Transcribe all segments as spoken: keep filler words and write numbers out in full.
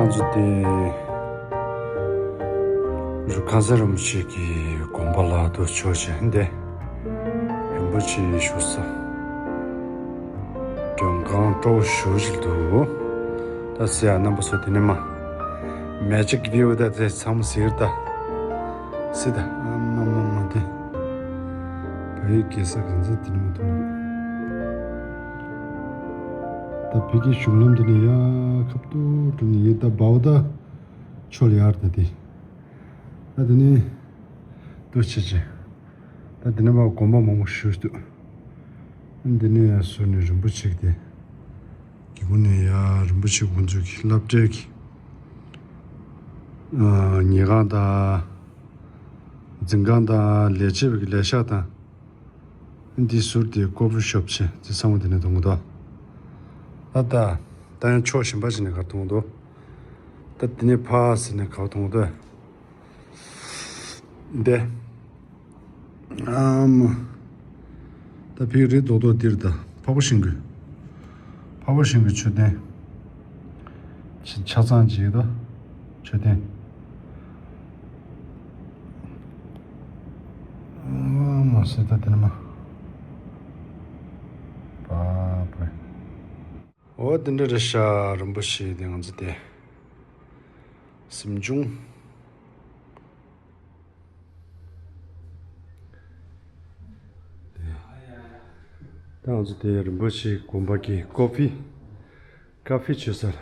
ང་ཚོ་དེ་རུ་ཁ་སང་རིན་པོ་ཆེ་གི་དགོན་པ་ལ་དུ་ཆོས་བྱེད་འདི་རིན་པོ་ཆེ་བཞུགས་ས་མགྲོན་ཁང་སྤྲོ་བོ་ཞུ་བཞིན་འདུག་ད་སི་ཡ་རྣམ་པ་ཚོ་དེ་ནས་མ་Magic View ད་དེ་ཚང་མ་ཟེར་ད་སི་ད་ཨ་མ་མ་མ་དེ་བོད་ཡིག་གེ་ས་གང་ས་དེ་ནས་མ་མཐོང་། ད་བོད་ཀྱི་གཞུང་ལམ་འདི་ནས་ཡར་ཁ་ཐུག་འགྲོ་ནས་ཡིན་ད་བའོ་ད་ཆོལ་ཡར་ད་དེ། ད་དེ་ནས་ཏུ་ཆེ་ཆེ། ད་དེ་ནས་མར་དགོན་པ་མང་པོ་ཞིག་འདུག་འདི་ནས་ཡར་ཟུར་ནས་རིན་པོ་ཆེ་གི་དེ། གི་གུ་ནས་ཡར་རིན་པོ་ཆེ་ཁོང་ཚོ་གི་སློབ་གྲྭའི་གི་ཨ་ཉལ་ཁང་དང་འཛིན་ཁང་དང་ལས་བྱེད་པའི་གི་ལས་ཤག་དང་། འདི་ཟུར་དེ་ཀོ་ཕི་ཤོབ་ཆེ་དེ་ཚང་མ་དེ་ནས་མཐོང་གི་འདུག་ད་ལྟ་ད་ཡང་ཕྱོགས་གཞན་པ་ཞིག་ནས་གར་མཐོང་གི་འདུག་ད་དེ་ནས་ཕར་ཟེར་ནས་གར་མཐོང་གི་འདུག་འདི་ཨམ་ད་ཕི་རི་རྡོག་རྡོག་འདིར་ད་འཕགས་པ་ཤིང་ཀུན། འཕགས་པ་ཤིང་ཀུན་མཆོད་རྟེན། ཆ་ཆ་ཚང་ཅིག་ད་མཆོད་རྟེན། ཨ་མ་སི་ད་དེ་ནི་མ། པ་པ། འོ་དེ་འདྲ་རེད་ཤག་རིན་པོ་ཆེ་དེ་ང་ཚོ་དེ་གཟིམ་ཆུང་། ད་ང་ཚོ་དེ་རིན་པོ་ཆེ་དགོན་པ་གི་ཀོ་ཕི་ཀ་ཕི་མཆོད་ས་ལ།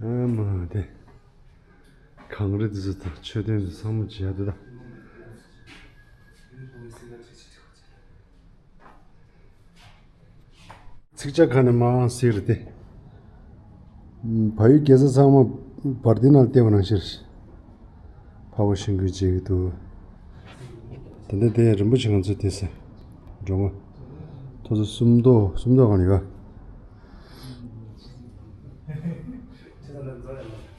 ཨ་མ་དེ། གངས་རི་འདི་ཚོ་དང་མཆོད་རྟེན་འདི་ཚང་མ་མཇལ་འདུག་ད། ཚིག་ཆ་ག་ནས་མང་ཟེར་རེད་དེ། བལ་ཡུལ་རྒྱལ་ས་ཚང་མ་བར་དེ་ནང་བལྟས་པ་ནང་བཞིན་རེད། འཕགས་པ་ཤིང་ཀུན་མཇལ་གྱི་འདུག་ད་ལྟ་དེ་རིན་པོ་ཆེ་ང་ཚོ་དེ་ཟེར་འགྲོ་ང་། ཐོ་ཚོ་སུམ་མདོ་སུམ་མདོ་གང་ཡོད།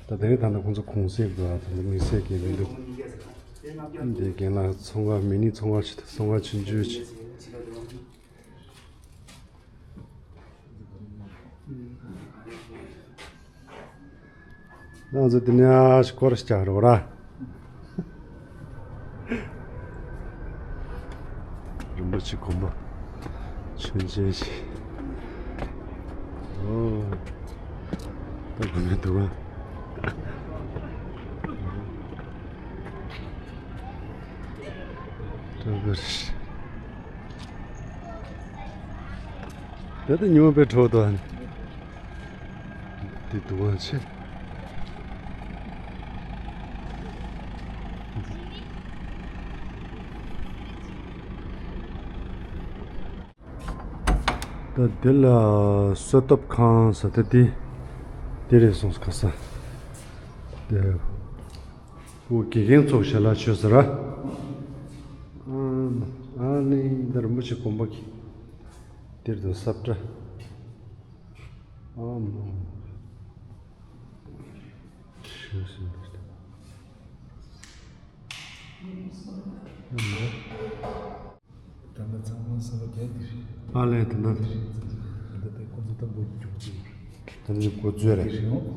ད་དེ་རིང་ད་ལྟ་ཁོང་ཚོ་གུང་སེང་འདུག་ད་ལྟ་དམིགས་བསལ་གྱི་མི་འདུག་འདི་རྒན་ལགས་ཚོང་ཁང་མི་ནི་ཚོང་ཁང་ཆེ་ཚོང་ཁང་ཆུང་ཆུང་ཆེ། ང་ཚོ་འདི་ནས་སྐོར་རྒྱག་རོགས་ར། རིན་པོ་ཆེ་དགོན་པ། མཆོད་མཇལ་ཞིག་ཨོ། ད་དགོན་པའི་འདུ་ཁང་། སྤྲང་པོ་རེད། ད་ལྟ་ཉི་མ་དཔེ་དྲོ་འདུག་ཨ་ནི། འདི་འདུ་ཁང་ཆེ། ད་འདི་ལ་གསོལ་ཐབ་ཁང་ཟེར་ད་འདི། འདི་རེད་སོང་ཁ་ས། འདི། འོ་དགེ་རྒན་ཚོགས་ཞལ་ལག་མཆོད་ས་ར། ཨ་ནི་འདི་རིན་པོ་ཆེ་དགོན་པ་གི། འདིར་དུ་ས་བཀྲ། ཨ་མ། ཆོས་སུ་འདིར་དུ། ཨ་མ། ད་ལྟ་ཚང་མ་ས་བ་བརྒྱད་འདིར། ཨ་ལས་ད་ལྟ། ད་ལྟ་དེ་ཁོ་ཚོ་ད་འགོ་འཇུག་ཅིག་ད་ལྟ་འགོ་འཛུལ་རེད། འདིར་ཡོང་།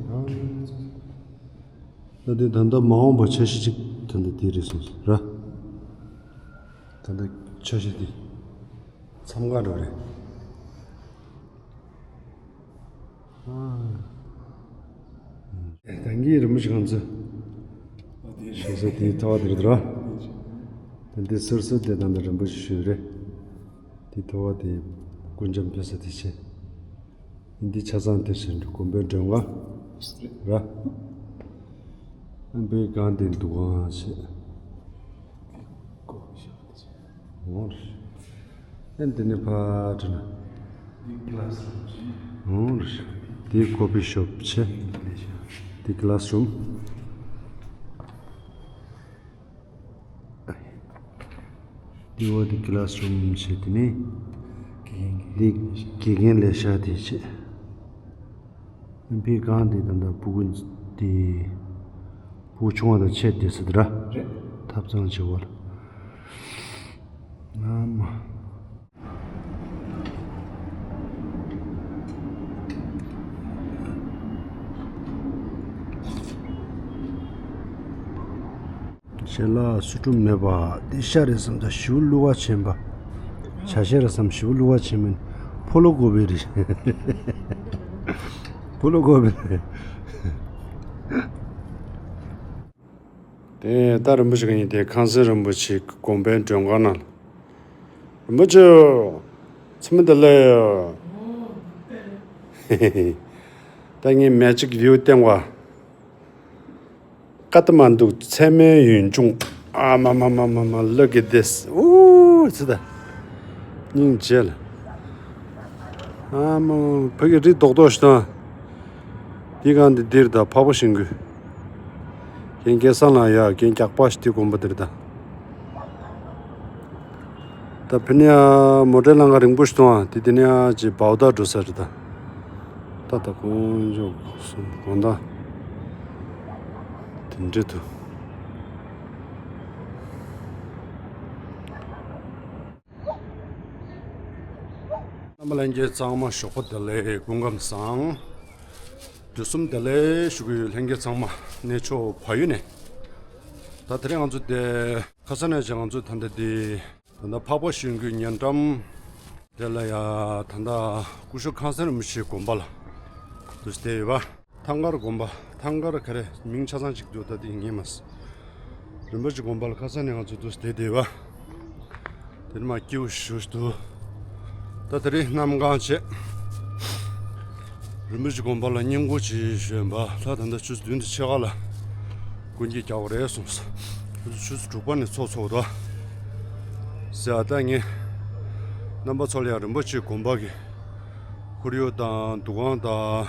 ཨ། ད་དེ་ད་ལྟ་མ་འོངས་པ་འཆར་གཞི་གཅིག་ད་ལྟ་དེ་རེད་སོང་ར། ད་ལྟ་འཆར་གཞི་དེ་མཚམས་ཁང་འགྲོ་རེད། ད་གིན་རིན་པོ་ཆེ་ཁང་ཚོ། ཞེ་ས་དེའི་ཐོག་དེར་འདུག་ར། ད་འདི་སོར་སོར་དེ་ད་ལྟ་རིན་པོ་ཆེ་ཞུས་རེད། དེའི་ཐོག་དེ་སྐུ་འཇམ་དཔེ་ས་དེ་ཆེ། འདི་ཆ་ཚང་དེར་ཕྱིན་འགྲོ་དགོན་པའི་མགྲོན་ཁང་ར། ཨ་པའི་སྒང་དེ་འདུ་ཁང་ཆེ། འོང་། ཨ་འདི་ནས་ཕར་འགྲོ་ན། འོང་། འདི་ཀོ་ཕི་ཤོབ་ཆེ། འདི་ཀི་ལ་སི་རུམ། འདི་འོ་འདི་ཀི་ལ་སི་རུམ་བྱས་དེ་ནས། འདི་དགེ་རྒན་ལས་ཤག་དེ་བྱས། འདི་སྒང་འདི་ད་ལྟ་ཕྲུ་གུ་འདི་ཕྲུ་གུ་ཆུང་བ་དང་ཆེ་དེ་ཟེར་དེ་ར། རེད། ཐབ་ཚང་བྱེད་བ་ལ། ཨ་མ། ཞལ་ལག་སུ་སྒྲུབ་མེད་པ་འདི་ཤ་རེད་བསམ། ད་ཞིའུ་བླུག་པ་བྱེད་པ། བྱ་ཤ་རེད་བསམ། ཞིའུ་བླུག་པ་བྱེད་མིན། ཕོ་ལོ་ཀོ་བི་རེད། ཕོ་ལོ་ཀོ་བི་རེད། དེ་ད་རིན་པོ་ཆེ་ག་ཡིན། དེ་ཁང་སེང་རིན་པོ་ཆེ་དགོན་པའི་མགྲོན་ཁང་ནང་། རིན་པོ་ཆེ། མཚན་མོ་བདེ་ལེགས། ད་ངས་མེ་ཇིག་བིའུ་བསྟན་པ། ཀ་ཏ་མན་ཌུ་ཚད་མའི་ཡུལ་ལྗོངས། ཨ་མ་མ་མ་མ་མ། Look at this. ཨུ་ཙི་ད། སྙིང་རྗེ་ལ། ཨ་མ། ཕ་གི་རི་རྡོག་རྡོག་ཞིག་དང་། འདི་གང་འདི་འདིར་ད་འཕགས་པ་ཤིང་ཀུན། རྒན་སྐལ་བཟང་ལགས་ཡ། རྒན་རྒྱགས་པ་ཞིག་འདི་དགོན་པ་འདིར་ད། ད་ཕི་ནས་ཨ་མོ་ཊའི་ལམ་ཁ་རིང་པོ་ཞིག་འདུག་ཨ། དེ་དེ་ནས་ཨ་ཅེ་བའོ་ཏ་འགྲོ་ས་རེད་ད། ད་ད་དཀོན་མཆོག་གསུམ་དགོང་དག་དེ་འདྲ་འདུག་རྣམ་པ་ལྷན་རྒྱས་ཚང་མ་ཞོགས་པ་བདེ་ལེགས། སྐུ་ཁམས་བཟང་། དུས་གསུམ་བདེ་ལེགས་ཞུ་གི་ཡོད། ལྷན་རྒྱས་ཚང་མ་གནས་མཆོག་བལ་ཡུལ་ནས། ད་དེ་རིང་ང་ཚོ་དེ་ཁ་སང་ནས་ཅིག་ང་ཚོ་ད་ལྟ་དེ། ད་ལྟ་འཕགས་པ་ཤིང་ཀུན་ཉེ་འགྲམ་དེ་ལ་ཡ། ད་ལྟ་སྐུ་ཞབས་ཁང་སེང་རིན་པོ་ཆེའི་དགོན་པ་ལ་འདུག་སེ་བསྡད་ཡོད་པ། ཐང་དཀར་དགོན་པ། ཐང་དཀར་ག་རེ་མིང་ཆ་ཚང་གཅིག་འདུག་ད་དེ་ངས་མ་ཟེར། རིན་པོ་ཆེ་དགོན་པ་ལ་ཁ་སང་ནས་ང་ཚོ་འདུག་སེ་བསྡད་བསྡད་ཡོད་པ། དེ་ནས་མར་སྐྱིད་པོ་ཞེ་པོ་ཞིག་འདུག་ད་དེ་རིང་གནམ་གང་བྱེད། རིན་པོ་ཆེ་དགོན་པ་ལ་བསྙེན་བཀུར་བྱེད་བཞིན་པ། ད་ད་ལྟ་ཆུ་ཚོད་བདུན་དང་ཕྱེད་ཀ་ལ་སྒུག་སྐྱེལ་རྒྱག་དགོས་རེད་གསུངས། ཆུ་ཚོད་དྲུག་པ་ནས་ཚོགས་ཚོགས་འདུག་ཟེར། ཨ་ད་ངས་རྣམ་པ་ཚོ་ལ་ཡང་རིན་པོ་ཆེ་དགོན་པ་གི་ཁོར་ཡུག་དང་འདུ་ཁང་དང་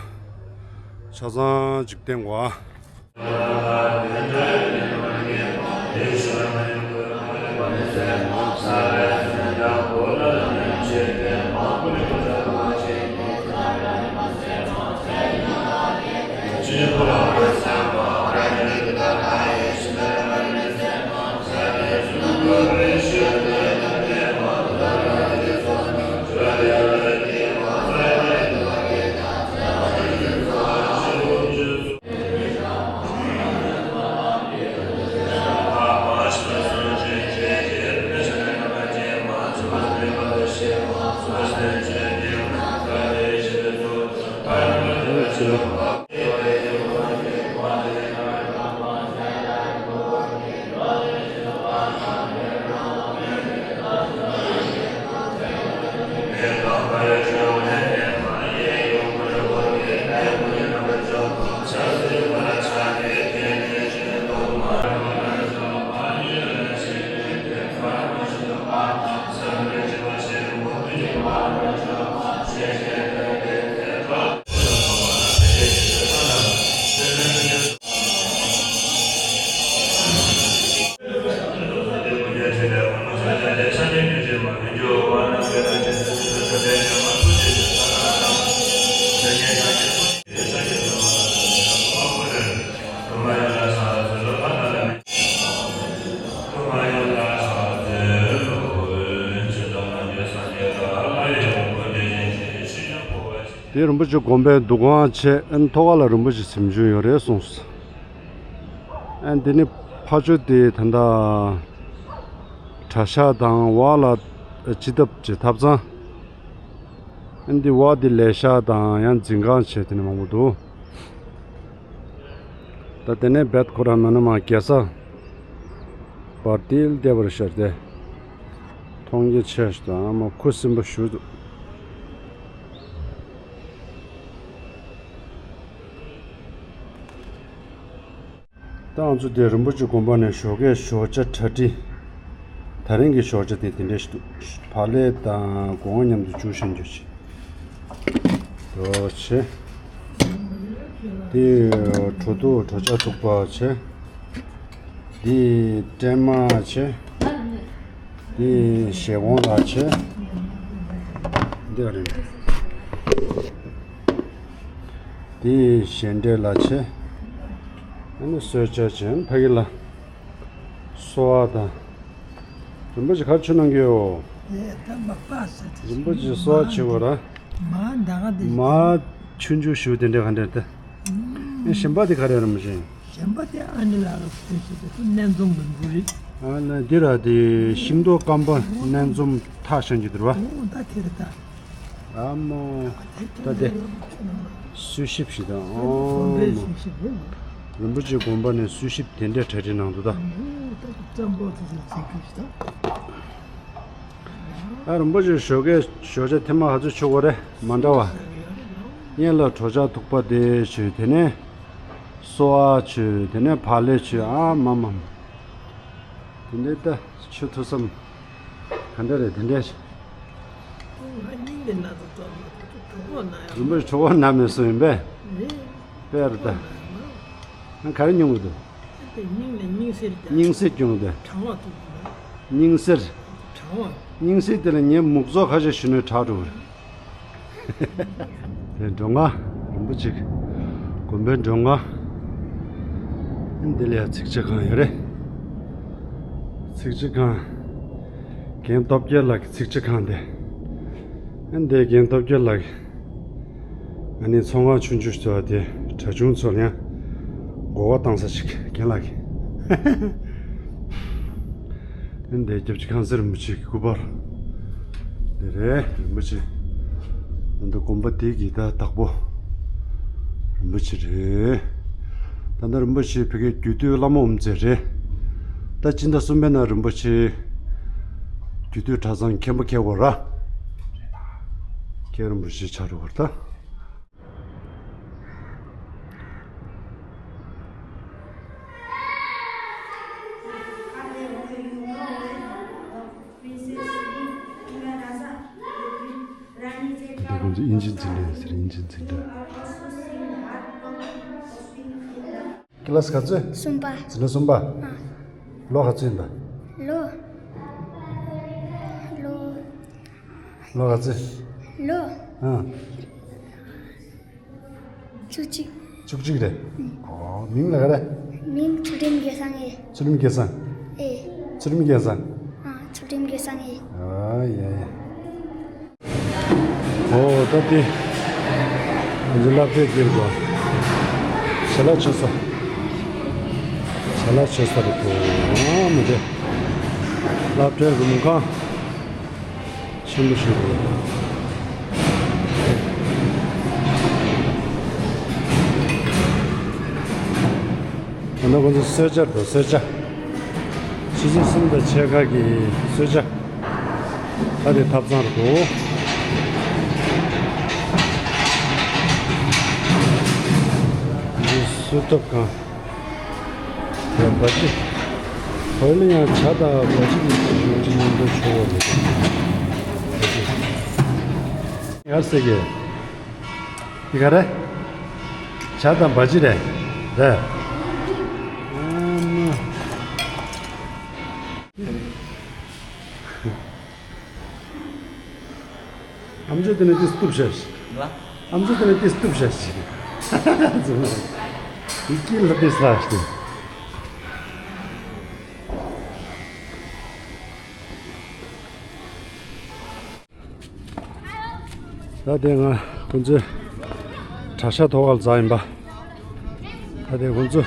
ཆ་ཚང་ཅིག་བསྟན་དགོས་ཨ། དེ་རིན་པོ་ཆེ་དགོན་པའི་འདུ་ཁང་བྱས། ཨན་ཐོག་ཁ་ལ་རིན་པོ་ཆེ་གཟིམ་ཆུང་ཡོད་རེད་གསུངས། ཨན་དེ་ནི་ཕ་ཆོས་དེ་ད་ལྟ་གྲྭ་ཤག་དང་བ་ལ་སྤྱི་ཐབ་ཀྱི་ཐབ་ཚང་། ཨན་དེ་བ་དེ་ལས་ཤག་དང་ཡང་འཛིན་ཁང་བྱས། དེ་ནི་མང་པོ་འདུག་ད་དེ་ནས་རྦད་ཁོ་རང་མ་ན་མ་རྒྱལ་ས་བར་ཏིལ་བསྡད་པར་ཤར་ཏེ། མཐོང་རྒྱ་ཆེ་ཞིག་དང་མ་ཁུ་སིམ་པོ་ཞུ་འདུག་ད་ང་ཚོ་དེ་རིན་པོ་ཆེ་དགོན་པ་ནས་ཞོགས་ཀས་ཞོགས་ཇ་གྲ་སྒྲིག་ད་རིང་གི་ཞོགས་ཇ་དེ་དེ་འདྲས་ཞིག་འདུག་བག་ལེབ་དང་སྒོང་ང་མཉམ་དུ་འཇུ་བཞིན་འཇུ་བཞིན། འདུག་བྱས། དེ་གྲོ་ཐུག་གྲོ་ཆ་བཙུགས་པ་བྱས། འདི་སྲན་མ་བྱས། འདི་ཞལ་འོང་ལ་བྱས། འདི་རེད། འདི་ཞལ་འབྲས་ལ་བྱས། ཨ་ནི་གསོལ་ཇ་བྱས། ཕ་གི་ལ་གསོལ་བ་དང་། རིན་པོ་ཆེ་ག་རེ་མཆོད་གནང་གི་ཡོད། ཨེ་ད་མ་པ་ཟེར་ཏེ། རིན་པོ་ཆེ་གསོལ་བ་བྱེད་དགོས་ར། མ་ད་ག་དེ། མ་ཆུང་ཆུང་ཞུ་དེ་འདྲ་ག་འདྲ་དེ། ཨེ་གཞན་པ་དེ་ག་རེ་རིན་པོ་ཆེ། དགོན་པ་དེ་ཨ་ནི་ལ་རུ་བྱེད་ཞེས་པའི་སྣེ་འཛོམས་ཀྱི་འཛུགས་རིས། ཨ་ན་འདི་ར་དེ་ཤིང་ཏོག་སྐམ་པ་སྣེ་འཛོམས་ཐག་ཤང་གི་འདུག་ར། ཨོ་ད་དེ་རེད་ད། ཨ་མོ། ད་དེ་གསོལ་ཞིབ་ཞིག་དང་། ཨོ་མོ། རིན་པོ་ཆེ་དགོན་པ་ནས་གསོལ་ཞིབ་དེ་འདྲའི་གྲ་སྒྲིག་གནང་འདུག་ད། ཨ་རིན་པོ་ཆེ་ཞོགས་ཀས་ཞོགས་ཇ་ཐེངས་མ་ག་ཚོད་མཆོད་དགོས་རེད། མ་འདྲ་བ། གཉེན་ལ་གྲོ་ཆ་ཐུག་པ་དེ་མཆོད། དེ་ནས་སོལ་བ་མཆོད། དེ་ནས་བག་ལེབ་མཆོད། ཨ་མ་མ་མ། དེ་འདྲའི་ད་མཆོད་ཐུབ་བསམ། ག་འདྲ་རེད་དེ་འདྲས། ང་སྙིང་ནས་ན་ཚ་ཙམ་མ་གཏོགས་གྲོད་ཁོག་ན་ཡང་། རིན་པོ་ཆེ་གྲོད་ཁོག་ན་མེད་སོང་ཡིན་པས། རེད། དཔེ་རེད་ད། ང་ག་རེ་མྱོང་གི་འདུག་དེ་སྙིང་ནས་སྙིང་གསེར་རྒྱག་སྙིང་གསེར་སྐྱོང་གི་འདུག་གྲང་བ་ཐུག་གི་འདུག་སྙིང་གསེར། གྲང་བ། སྙིང་གསེར་དེ་ལ་ངའི་མུག་ཚོགས་ཁ་ཤས་ཞུ་ནས་དྲག་འགྲོ་གི་རེད། དེ་མགྲོན་ཁང་རིན་པོ་ཆེ་གི་དགོན་པའི་མགྲོན་ཁང་། འདི་ལ་ཡང་ཚིགས་བཅད་ཁང་ཡོད་རེད། ཚིགས་བཅད་ཁང་། རྒན་སྟོབས་རྒྱལ་ལགས་ཀྱི་ཚིགས་བཅད་ཁང་དེ། ཨ་འདི་རྒན་སྟོབས་རྒྱལ་ལགས་ཀྱིས་ང་ནི་ཚོང་ཁང་ཆུང་ཆུང་ཞིག་བཙུགས་པ་དེ་གྲྭ་ཆུང་ཚོར་ཡང་མགོ་སྐོར་བཏང་ས་ཞིག་རྒན་ལགས་ཀྱིས། ཨ་འདི་སྐྱབས་རྗེ་ཁང་གསར་རིན་པོ་ཆེ་གི་སྐུ་པར་འདི་རེད། རིན་པོ་ཆེ་ད་ལྟ་དགོན་པ་དེ་གི་ད་བདག་པོ་རིན་པོ་ཆེ་རེད། ད་ལྟ་རིན་པོ་ཆེ་ཕ་གིའི་རྒྱུད་སྟོད་བླ་མ་འོ་མ་རྩེ་རེད། ད་སྤྱི་ཟླ་གསུམ་པའི་ནང་རིན་པོ་ཆེ་རྒྱུད་སྟོད་གྲྭ་ཚང་མཁན་པོ་ཁེལ་བ་ར། མཁན་རིན་པོ་ཆེ་ཆགས་འགྲོ་བར་ད། དེ་ཁོང་ཚོ་ཨིན་ཇི་འཛིན་གྲྭ་ཟེར། ཨིན་ཇི་འཛིན་གྲྭ། ཀི་ལ་སི་ག་ཚོད། གསུམ་པ། འཛིན་གྲྭ་གསུམ་པ། ཨ། ལོ་ག་ཚོད་ཡིན་པ། ལོ། ལོ། ལོ་ག་ཚོད། ལོ། ཨ། བཅུ་གཅིག་བཅུ་གཅིག་རེད། ཨོ། མིང་ལ་ག་རེ། མིང་ཚུལ་ཁྲིམས་སྐལ་བཟང་ཨེ། ཚུལ་ཁྲིམས་སྐལ་བཟང་། ཨེ། ཚུལ་ཁྲིམས་སྐལ་བཟང་། ཨ། ཚུལ་ཁྲིམས་སྐལ་བཟང་ཨེ། ཨ་ཡ་ཡ། ཨོ་ད་དེ། འདི་སློབ་གྲྭའི་དཀྱིལ་དུ། ཞལ་ལག་མཆོད་ས། ཞལ་ལག་མཆོད་ས་རེད་དོ། ཨ་མ་དེ། སློབ་གྲྭའི་རུམ་ཁང་། ཆེན་པོ་ཞིག་རེད། ད་ནི་ཁོང་ཚོ་གསོལ་ཇ་དང་གསོལ་ཇ། ཆུ་ཚོད་གསུམ་དང་ཕྱེད་ཀ་གི་གསོལ་ཇ། ད་དེ་ཐབ་ཚང་རེད་འདུག་འདི་གསོལ་ཐབ་ཁང་། ཡ་བ་ཅི། བོད་ལ་ཡང་ཇ་དང་བ་ཅི་གི་ཅི་ཅི་མཉམ་དུ་བྱུང་བ་རེད། ཡར་ཟེར་གི། འདི་ག་རེ། ཇ་དང་བ་ཅི་རེད། རེད། ཨ་མ། ཨམ་ཅོག་དེ་ནས་ཏིས་གཏུབ་བྱ་ཞིག་ལ། ཨམ་ཅོག་དེ་ནས་ཏིས་གཏུབ་བྱ་ཞིག་ཡིག་སྐྱེལ་ལ་ཏིས་ལ་ཞིག་ད་དེ་ང་ཁོང་ཚོའི་གྲྭ་ཤག་ཐོག་ཁར་འཛེགས་ཡིན་པ། ད་དེ་ཁོང་ཚོ་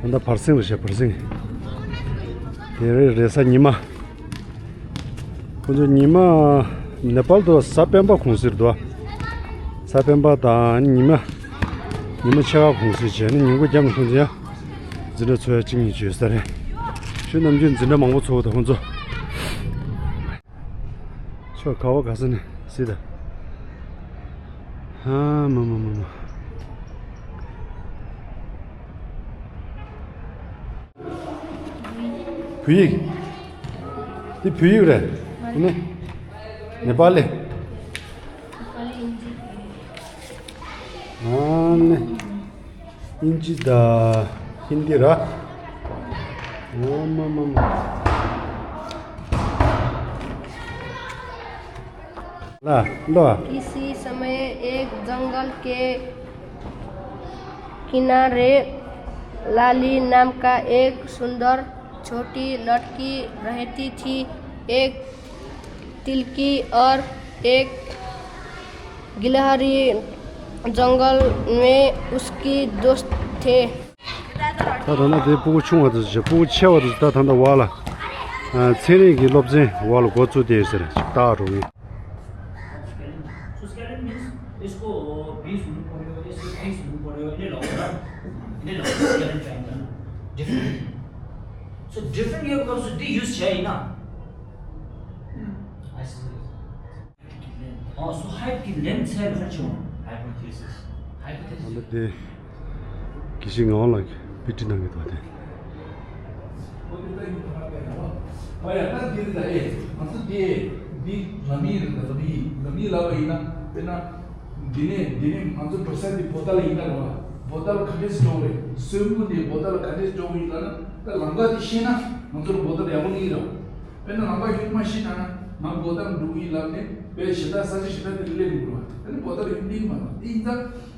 ད་ལྟ་བར་གསེང་རེད་ཤག་བར་གསེང་། དེ་རེད་རེས་གཟའ་ཉི་མ། ཁོང་ཚོ་ཉི་མ་ནེ་པཱལ་དུ་གཟའ་སྤེན་པ་གུང་སེང་རེད་འདུག་གཟའ་སྤེན་པ་དང་ཉི་མ། ཉི་མ་ཕྱེད་ཀ་གུང་སེང་བྱས་ནས་ཉིན་གུང་རྒྱབ་ནས་ཁོང་ཚོ་ཡང་འཛིན་གྲྭ་ཚོགས་ཡ་གཅིག་གཉིས་བྱོས་ས་རེད། ཁྱོད་ནམ་རྒྱུན་འཛིན་གྲྭ་མང་པོ་ཚོགས་འདུག་ཁོང་ཚོ། ཁྱོད་ག་བ་ག་ས་ནས་གཟིགས་དང་། ཧ་མ་མ་མ་མ། བོད་ཡིག་འདི་བོད་ཡིག་རེད། ཨ་ནི་ནེ་པཱ་ལི། ཨ་ནི། ཨིན་ཇི་དང་ཧིན་དི་ར། ཨ་མ་མ་མ། ལ་ལོ། किसी समय एक जंगल के किनारे लाली नाम का एक सुंदर छोटी लड़की रहती थी। एक तिलकी और एक गिलहरी जंगल में उसकी दोस्त थे। ད་ད་ལྟ་དེ་སྤུ་གུ་ཆུང་བ་དེ་ཚོ་བྱས། སྤུ་གུ་ཆེ་བ་དེ་ཚོ་ད་ད་ལྟ་བར་ལ་ཨ་ཚན་རིག་གི་སློབ་ཚན་བར་ལ་འགོ་བཙུགས་བསྡད་ཡོད་ཟེར། ཅིག་བལྟ་འགྲོ་གི། So scaling means इसको बीस गुना पड़ेगा, इसको तीस गुना पड़ेगा, इन्हें लाओ ना, इन्हें लाओ, scaling triangle different। So different ये कब से use चाहिए ना? ཨོ་སོ་ཧའིཊ་གི་ལེན་ཚད་ལ་ཆུང་། Hypothesis། Hypothesis། ཨ་ནི་དེ་དགེ་བཤེས་ངག་དབང་ལགས་ཀྱིས་དཔེ་ཁྲིད་གནང་གི་འདུག་པ་དེ། ཨོ་ཡ། ད་འདི་རེད་ད། ཨེ་ང་ཚོ་དེ་འདི་ལམ་ཡིག་རེད་ད། ལམ་ཡིག་ལམ་ཡིག་ལབ་པ་ཡིན་ན། དཔེར་ན་འདི་ནས་འདི་ནས་ང་ཚོ་འགྲོ་ས་འདི་བོ་ཏལ་ཡིན་ན་རེད་བ། བོ་ཏལ་ག་འདྲས་འགྲོ་གི་རེད། སོལ་མོ་འདི་བོ་ཏལ་ག་འདྲས་འགྲོ་གི་ཡིན་ལབ་ན། ད་ལམ་ཁ་དེ་ཤེས་ན་ང་ཚོར་བོ་ཏལ་ཡག་པོ་སླེབས་ཀྱི་རེད་བ། དཔེར་ན་ལམ་ཁ་ཡུལ་མ་ཤེས་ན་ན་ང་བོ་ཏལ་འགྲོ་གི་ཡིན་ལབ་ནས་དཔེ་གཞན་དག་ས་ཆ་གཞན་དག་དེ་སླེབས་མི་འགྲོ་བ། ཨ་ནི་བོ་ཏལ་ཡུལ་འདི་མ་ན་དེ་ཡིན་ཙང་།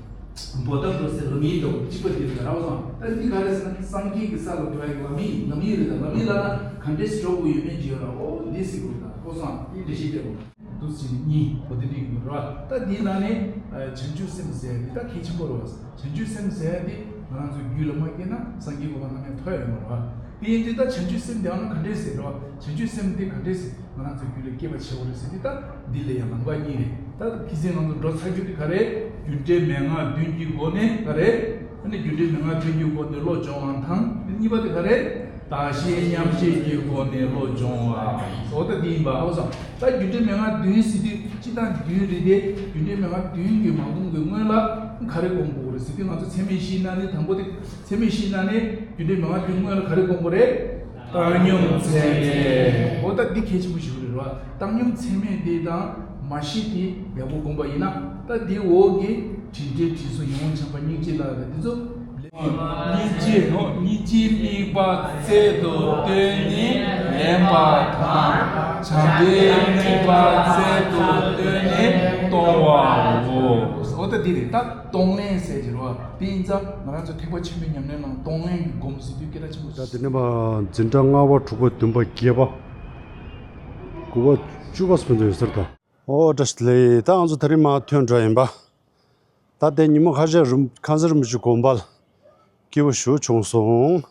བོ་ཏལ་འགྲོ་སའི་ལམ་ཡིག་དང་གཅིག་པ་དེ་རེད་ར། བཟང་། ད་འདི་ག་རེ་ཟེར་ན་སངས་རྒྱས་ཀྱི་ས་ལ་འགྲོ་ཡག་གི་ལམ་ཡིག་ལམ་ཡིག་རེད་ད། ལམ་ཡིག་ལབ་ན་ག་འདྲས་འགྲོ་དགོས་ཡོད་མེད་ཅིག་ཡོད་ར། ཨོ་འདི་སྲིད་དགོས་ད། ཨོ་བཟང་། འདི་འགྲེལ་བཤད་རྒྱག་དགོས། འདུག་ཟེར་ནི་གཉིས་བོ་ཏལ་འགྲིག་གི་རེད་བ། ད་འདིའི་ནང་ནས་ཨ་བྱང་ཆུབ་སེམས་ཟེར་ཡ་འདི་ད་གལ་ཆེན་པོ་རེད་བ། བྱང་ཆུབ་སེམས་ཟེར་ཡ་འདི་ང་རང་ཚོ་རྒྱུད་ལ་མ་སྐྱེས་ན་སངས་རྒྱས་གོ་འཕང་རྣམ་གཡེང་ཐོབ་ཡ་ཡོད་མ་རེད་བ། དེ་ཡིན་དུས་ད་བྱང་ཆུབ་སེམས་དེ་ཡང་ན་ག་འདྲས་ཟེར་རེད་བ། བྱང་ཆུབ་སེམས་འདི་ག་འདྲས་ཟེར་ང་རང་ཚོའི་རྒྱུད་ལ་སྐྱེ་བ་ཆེ་བོ་རེད་ཟེར་དུས། ད་འདི་ལ་ཡང་ལམ་ཁ་གཉིས་རེད། ད་ཕལ་ཆེར་ང་ཚོ་འགྲོ་ཚར་རྒྱུ་དེ་ག་རེད། རྒྱུ་འབྲས་མན་ངག་བདུན་གྱི་སྒོ་ནས་ག་རེད། ཨ་ནི་རྒྱུ་འབྲས་མན་ངག་བདུན་གྱི་སྒོ་ནས་བློ་སྦྱོང་བ་དང་། གཉིས་པ་དེ་ག་རེད། བདག་གཞན་མཉམ་བརྗེ་གི་སྒོ་ནས་བློ་སྦྱོང་བ། འོ་ད་འདི་ཡིན་པ། ཧ་གོ་སོང་། ད་རྒྱུ་འབྲས་མན་ངག་བདུན་ཟེར་དུས་སྤྱིར་བཏང་བདུན་རེད་དེ། རྒྱུ་འབྲས་མན་ངག་བདུན་གྱི་མ་སྒོམ་གྱི་སྔོན་ལ་ག་རེ་སྒོམ་དགོས་རེད་ཟེར་དུས། ང་ཚོ་ཚད་མེད་བཞིའི་ནང་ནས་དང་པོ་དེ། ཚད་མེད་བཞིའི་ནང་ནས་རྒྱུ་འབྲས་མན་ངག་བདུན་སྔོན་ལ་ག་རེ་སྒོམ་དགོས་རེད། བཏང་སྙོམས་ཚད་མེད། འོ་ད་འདི་གལ་ཆེན་པོ་ཞིག་རེད་བ། བཏང་སྙོམས་ཚད་མེད་དེ་དང་མ་ཤི་དེ་ཡག་པོ་སྒོམ་པ་ཡིན་ན། ད་འདི་འོག་གི་དྲིན་དྲན་དྲིན་གཟོ་ཡིད་འོང་བྱམས་པ་སྙིང་རྗེ་ལ་རེད། འདི་ཚོ། སྙིང་རྗེ་ནོ། སྙིང་རྗེའི་དམིགས་པ་རྩལ་དུ་བཏོན་ནས་ལེན་པ་དང་། བྱམས་པའི་དམིགས་པ་རྩལ་དུ་བཏོན་ནས་གཏོང་བའོ། འོ་ད་འདི་རེད། ད་གཏོང་ལེན་ཟེར་གྱི་རེད་བ། དེ་ཡིན་ཙང་ང་རང་ཚོ་ཐེག་པ་ཆེན་པོའི་ཉམས་ལེན་ནང་གཏོང་ལེན་གྱི་སྒོམ་ཟེར་དུས་སྐད་གྲགས་ཆེན་པོ། ད་དེ་ནས་མ་འཛིན་གྲྭ་ལྔ་པ་དྲུག་པ་བདུན་པ་བརྒྱད་པ་དགུ་པ་བཅུ་པ་སོགས་ཡོད་ཟེར་ད། ཨོ་བཀྲ་ཤིས་བདེ་ལེགས། ད་ང་ཚོ་དེ་རིང་མར་ཐོན་འགྲོ་ཡིན་པ། ད་ལྟའི་ཉིན་མོ་ཁ་ཤས་རིང་ཁང་གསར་རིན་པོ་ཆེ་དགོན་པ་ལ་སྐྱིད་པོ་ཞེ་པོ་བྱུང་སོང་།